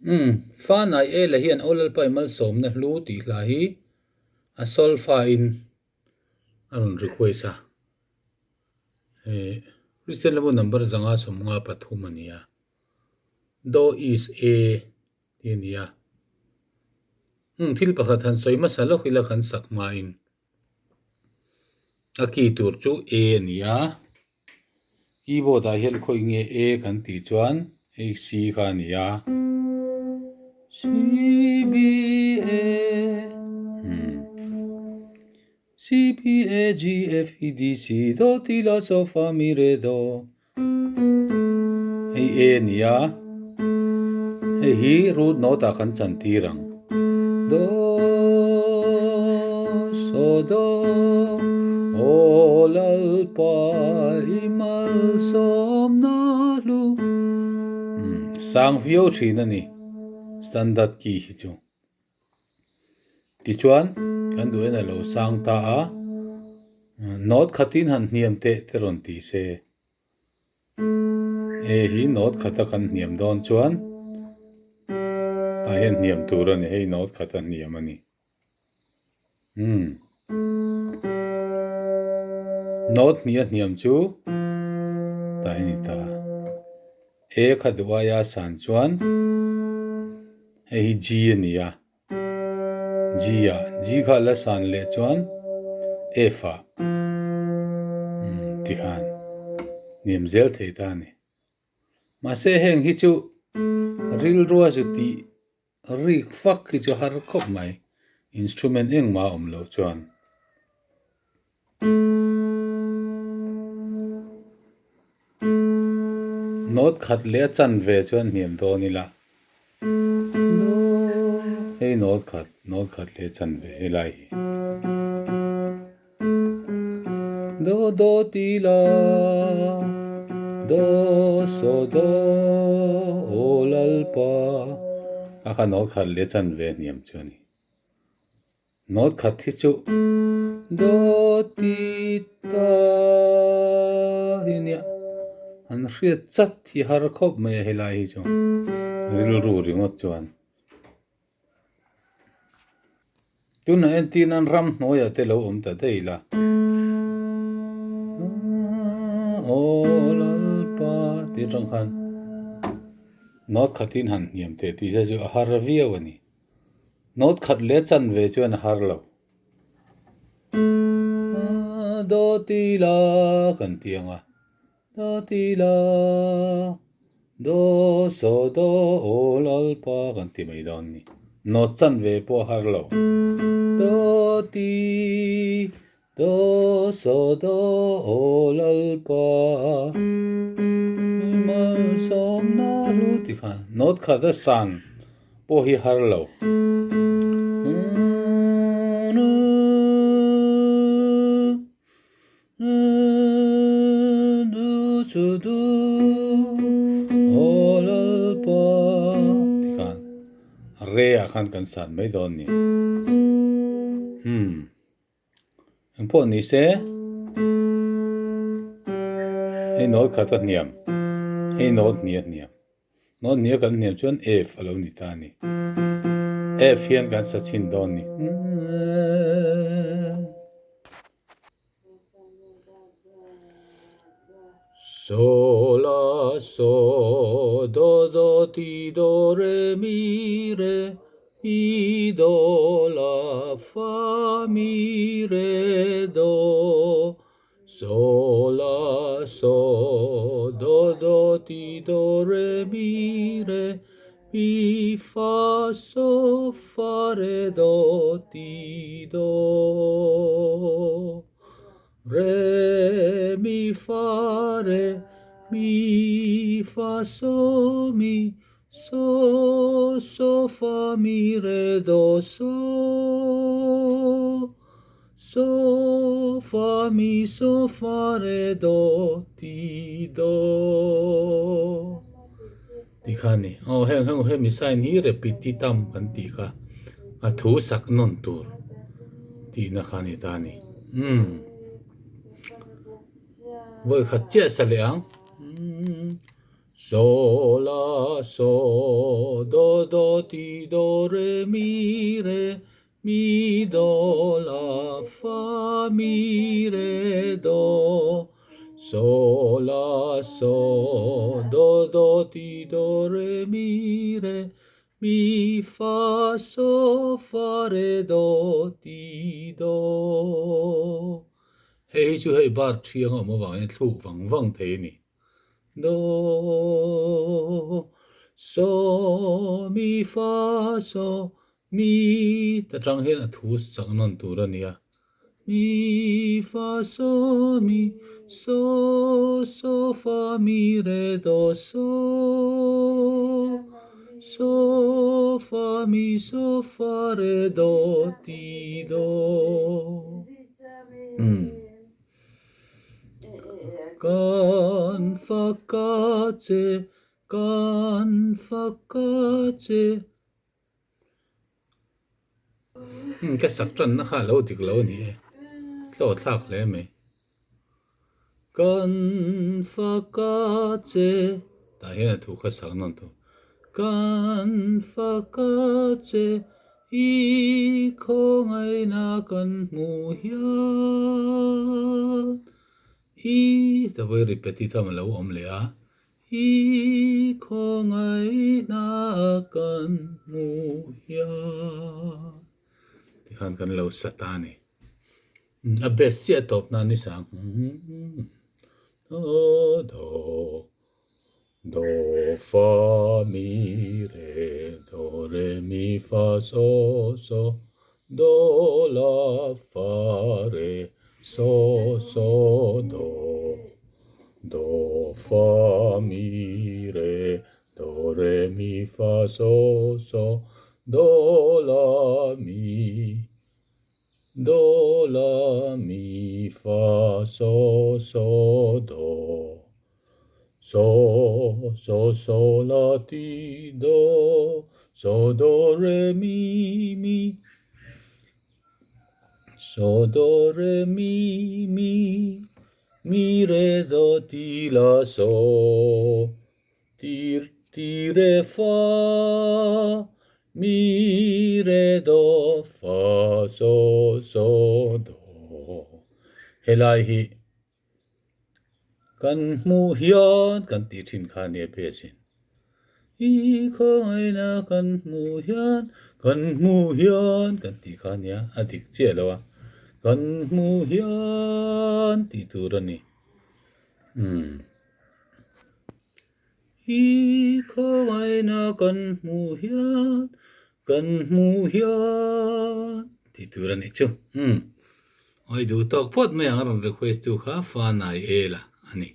Umm, fa nai e la hian Aw Lalpa i malsawmna hlu tih hla hi a solfa in a rawn request a. Hei Christian level number 553 a ni a, Do is A tih a ni a. Umm, thil pakhat han sawi hmasa lawk ila kan sak hmain. A key tur chu A a ni a, keyboard ah hian khawi nge A kan tih chuan hei C kha a ni a, C B A umm C B A G F E D C do ti la so fa mi re do. Hei A a ni a, hei hi root note ah kan chan tir ang. Do, so do, aw Lalpa i malsawmna hlu. Umm sang viau thin a ni standard key hi chu. Tichuan kan duh en a lo sang ta a, note khatin han hniam teh te rawn ti se. E hi note khata kan hniam dawn chuan tah hian hniam tur a ni, hei note khata hniam a ni. Umm note hnih a hniam chu tah hi a ni ta. E kha duh aia san chuan hei hi G a ni a, G ah G kha la san leh chuan F ah tikhan hniam zel thei ta a ni. Mahse heng hi chu rilrua zu tih rik fak hi chu har khawp mai instrument engmah a awm loh chuan. Note khat leh a chan ve chuan hniam dawn ila hei note khat note khat leh a chan ve helai hi do do ti la do so do aw lalpa a kha note khat leh a chan ve hniam chu a ni. Note khat hi chu do ti ta hi nia an hriat chat hi har khawp mai a helai hi chu rilru ringawt chuan tunah entir nan ramhnuaiah te lo awm ta daih ila aw lalpa tih atang khan note khatin han hniam teh tih zia chu a har viau a ni. Note khat leh chan ve chuan a har lo. Do ti la kan ti ang a, do ti la, do so do aw lalpa kan ti mai dawn a ni. Note chan ve pawh a har lo. Do ti, do so do aw lalpa malsawmna hlu ti khan note khat a san. Pawh hi har lo. Tikhan re ah khan kan san mai dawn ni. Hmm. Eng pawh ni se hei note khat a hniam. Hei note hnih a hniam. Note hnih a kan hniam chuan F a lo ni ta a ni. F hian kan sa chhin dawn a ni. So la so do do ti do re mi re mi do la fa mi re do So la so do do ti do re mi re mi fa so fa re do ti do re mi fa re mi fa so mi so so fa mi re do so So fa mi so fa re do ti do ti kha ni. Aw heng heng hemi sign hi repetitam kan tih kha a thu sak nawn tur tihna kha ni ta ni. Umm vawi khat chiah sa leh ang. Umm. So la so do do ti do re mi re mi do la fa mi re do so la so do do ti do re mi re mi fa so fa re do ti do. Hei hi chu hei bar thiang a awm avangin thluk vang vang thei a ni. Do so mi fa so mi ta tang hian a thu sak nawn tur a nia. Mi fa so mi so so fa mi re do so so fa mi so fa re do ti do. Umm. Kan fak a che, kan fak a che. Umm ka sak tanna kha a lo dik lo a ni e, tlaw thlak hle mai. Kan fak a che, tah hian a thu kha sak nawn tawh. Kan fak a che. I khawngaihna kan hmuh hian i ta vawi repetitive a lo awm leh a, I khawngaihna kan hmuh hian tikhan kan lo sa ta a ni. A best chiah tawp nan ni sang. Aw do. Do fa mi re do re mi fa so so do la fa re so so do do fa mi re do re mi fa so so do la mi do la mi fa so so do So so so la ti do so do re mi mi so do re mi mi mi re do ti la so ti ti re fa mi re do fa so so do helai hi Kan hmuh hian kan tih thin kha nia phe asin. I khawngaihna kan hmuh hian, kan hmuh hian kan tih kha nia a dik chiah lo a, kan hmuh hian tih tur a ni. Umm. I khawngaihna kan hmuh hian, kan hmuh hian tih tur a nih chu. Umm. Awi duh tawk phawt mai ang a rawn request tu kha fa nai el a a ni.